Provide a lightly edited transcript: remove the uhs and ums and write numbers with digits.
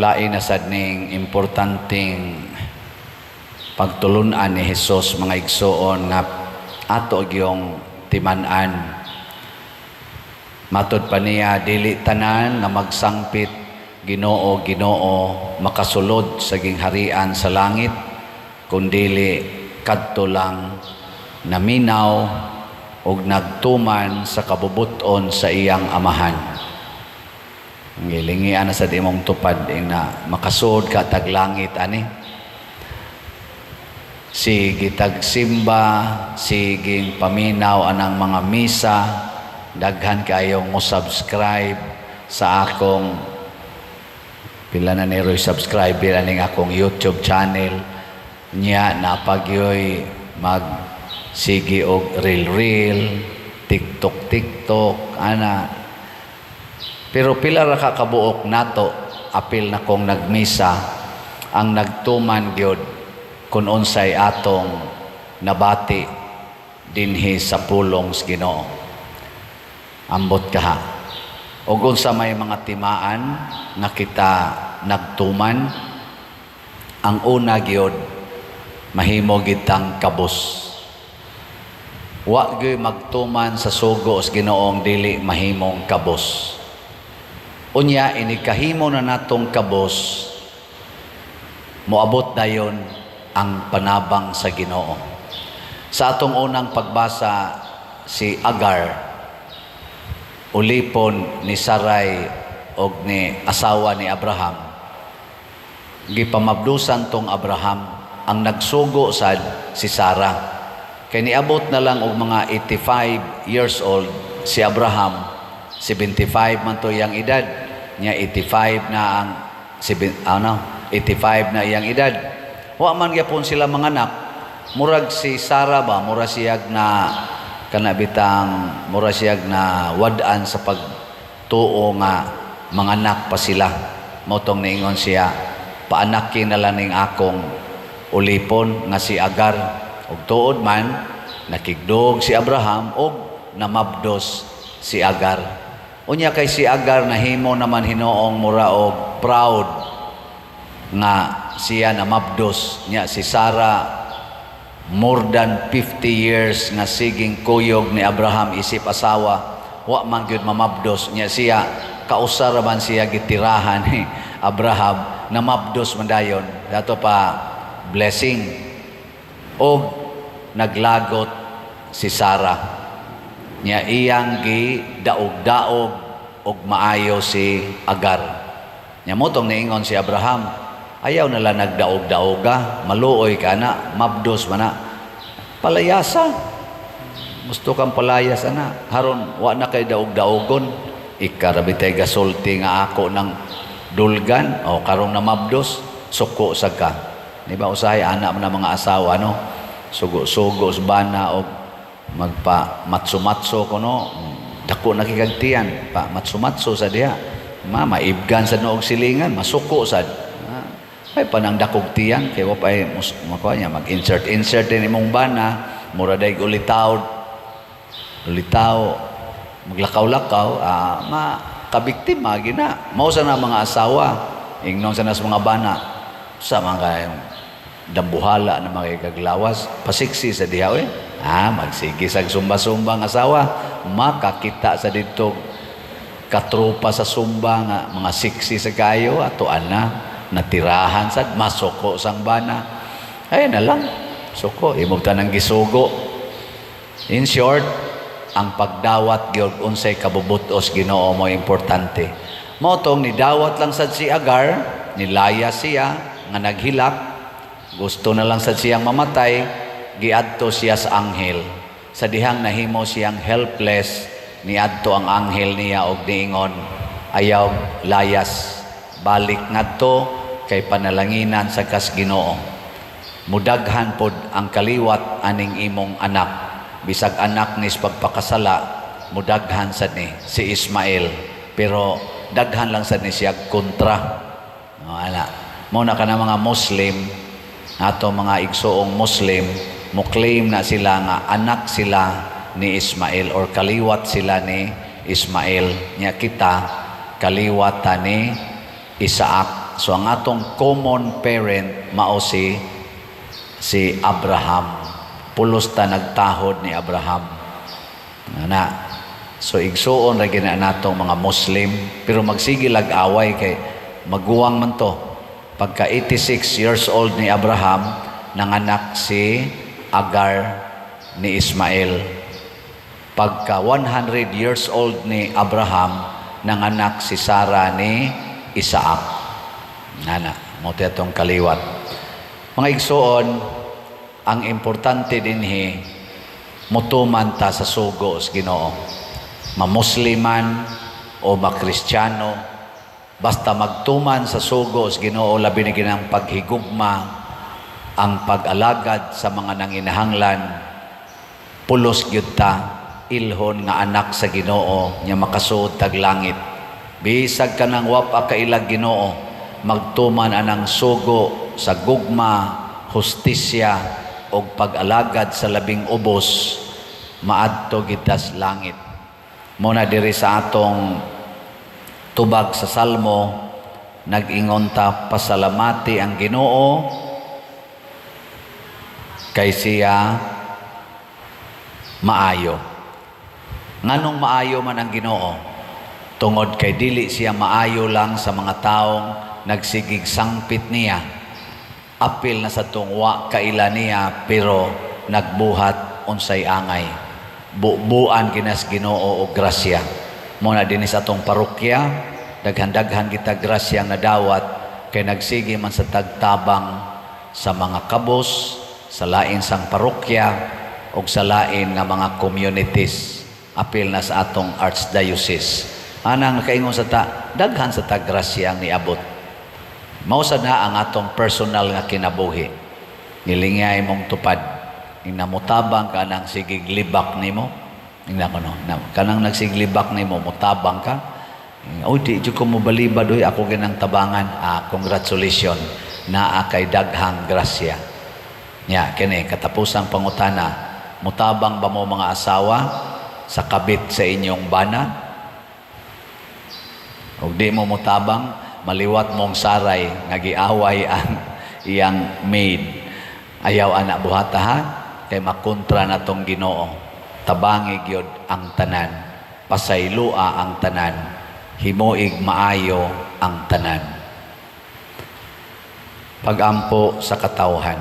Lain na sad ning importanteng pagtulunan ni Hesus, mga igsoon, nga ato gyung timan-an. Matod pa niya, dili tanan nga magsangpit, "Ginoo, Ginoo," makasulod sa gingharian sa langit, kundili kadto lang naminaw ug nagtuman sa kabubuton sa iyang Amahan. Ngilingian na sa imong tupad ing na makasud ka tag langit ani. Sige tagsimba, siging paminaw anang mga misa, daghan kayong mo subscribe sa akong, pila na ni Roy subscriber aning akong YouTube channel niya, napagyoy mag sige og reel reel, TikTok TikTok ana. Pero pila ra ka kabuok nato, apil na kong nagmisa, ang nagtuman gyud kung unsay atong nabati dinhi sa pulong sa Ginoo? Ambot kaha. Og unsa may mga timaan nga kita nagtuman? Ang una gyud, mahimo gitang kabos. Wa gyud magtuman sa sugo sa Ginoong dili mahimong kabos. Unya, inikahimo na natong kabos, moabot dayon ang panabang sa Ginoo. Sa atong unang pagbasa, si Agar, ulipon ni Sarai og ni asawa ni Abraham, gipamabdusan tong Abraham. Ang nagsugo sad si Sarah. Kay niabot na lang og mga 85 years old si Abraham, 75 man to iyang edad niya, 85 na ang ano, 85 na iyang edad. Wa man gyapon sila manganak. Murag si Sarah ba, mura siyag na kana bitang mura siyag na wad-an sa pagtuo nga manganak pa sila. Mao tong niingon siya, "Paanaki na lang ning akong ulipon nga si Agar." Ug tuod man, nakigdog si Abraham og namabdos si Agar. Unya kay si Agar nahimo naman hinoong mura og proud nga siya namabdos niya. Si Sarah, more than 50 years nga siging kuyog ni Abraham isip asawa, wa man gyud mamabdos niya. Siya, kausa ra man siya gitirahan ni Abraham, namabdos man dayon. Dato pa blessing og naglagot si Sarah niya, iyang gi daog-daog og maayo si Agar nya. Mao tong niingon si Abraham, "Ayaw na lang nagdaog-daoga, maluoy ka na, mabdos man na. Palayasa. Gusto kang palayas ana, haron wa na kay daog-daogon." Ikarabitay gasulti nga ako ng dulgan o karong namabdos, suko sa ka. Di ba usahay ana man ang mga asawa, no? Sugo-sugo sa bana og magpa matso-matso kuno, dako na kikagtiyan, pa matso-matso sa diha. Ma maibgan sa noog silingan, masuko sad. Ah, ay panang dakog tiyan kay wa pay makuha niya, mag-insert insert din imong bana, mura day ulitaw ulitaw, maglakaw-lakaw, ma kabiktima gina. Mao sa na mga asawa, ingnon sa nas mga bana sa mga dambuhala na mga kaglawas, pasiksi sa diha oy. Magsige sa sumba-sumba ang asawa, makakita sa dito katropa sa sumba nga mga siksi sa kayo, ato ana natirahan sad, masuko sang bana. Ay na lang suko imong tanang gisugo. In short, ang pagdawat gyud unsay kabubutos Ginoo mo importante. Mao tong nidawat lang sad si Agar, nilaya siya nga naghilak, gusto na lang sad siyang mamatay, giadto siya sa anghel. Sa dihang nahimo siyang helpless, niadto ang anghel niya og niingon, "Ayaw layas, balik ngadto kay panalanginan sa kas Ginoo. Mudaghan pod ang kaliwat aning imong anak." Bisag anak ni sa pagpakasala, mudaghan sad ni si Ismael, pero daghan lang sad ni siya kontra. No, ala. Mao na kana mga Muslim ato, mga igsoong Muslim, mo claim na sila nga anak sila ni Ismael or kaliwat sila ni Ismael. Nya kita, kaliwat ta ni Isaac. So ang atong common parent mao si Abraham. Pulos ta nagtahod ni Abraham. Na. So igsuon ra gina natong mga Muslim, pero magsige lag away kay maguwang man to. Pagka 86 years old ni Abraham, nanganak si Agar ni Ismael. Pagka 100 years old ni Abraham, nanganak si Sarah ni Isaac. Nana, mao atong kaliwat. Mga igsuon, ang importante dinhi, mutuman ta sa sugo sa Ginoo. Mamusliman o makristyano, basta magtuman sa sugo sa Ginoo, labi na ginang paghigugma, ang pag-alagad sa mga nanginahanglan, pulos gyud ta ilhon nga anak sa Ginoo nya makasuod tag langit. Bisag kanang wa pa kailag Ginoo, magtuman anang sugo sa gugma, hustisya ug pag-alagad sa labing ubos, maadto kita sa langit. Mao na diri sa atong tubag sa Salmo, nag-ingon ta, "Pasalamati ang Ginoo kay siya maayo." Nganong maayo man ang Ginoo? Tungod kay dili siya maayo lang sa mga taong nagsigig sangpit niya. Apil na sa tungwa kaila niya, pero nagbuhat unsay angay. Bubuan ginas Ginoo og grasya. Mao na dinhi sa atong parokya, daghan-daghan kita grasya nga nadawat kay nagsige man sa tagtabang sa mga kabos, sa lain sang parokya ug sa lain nga mga communities, apil na sa atong archdiocese. Anang nakaingon sa ta, daghan sa ta grasya ang niabot. Mao sad na ang atong personal nga kinabuhi. Nilingay mong tupad. Ing namutabang ka nang sigig libak nimo. Ingna ko no. Na, kanang nagsiglibak nimo, mutabang ka. "Oh, di jud ko mobalibad oy, ako ginang tabangan." Ah, congratulations. Naa kay daghang grasya. Nya kini katapusang pangutana, mutabang ba mo mga asawa sa kabit sa inyong bana? Ug di mo mutabang, maliwat mong saray nga giaway ang iyang maid. Ayaw ana buhata ha, kay makontra na tong Ginoo. Tabangi gyud ang tanan, pasaylua ang tanan, himuig maayo ang tanan. Pagampo sa katawhan.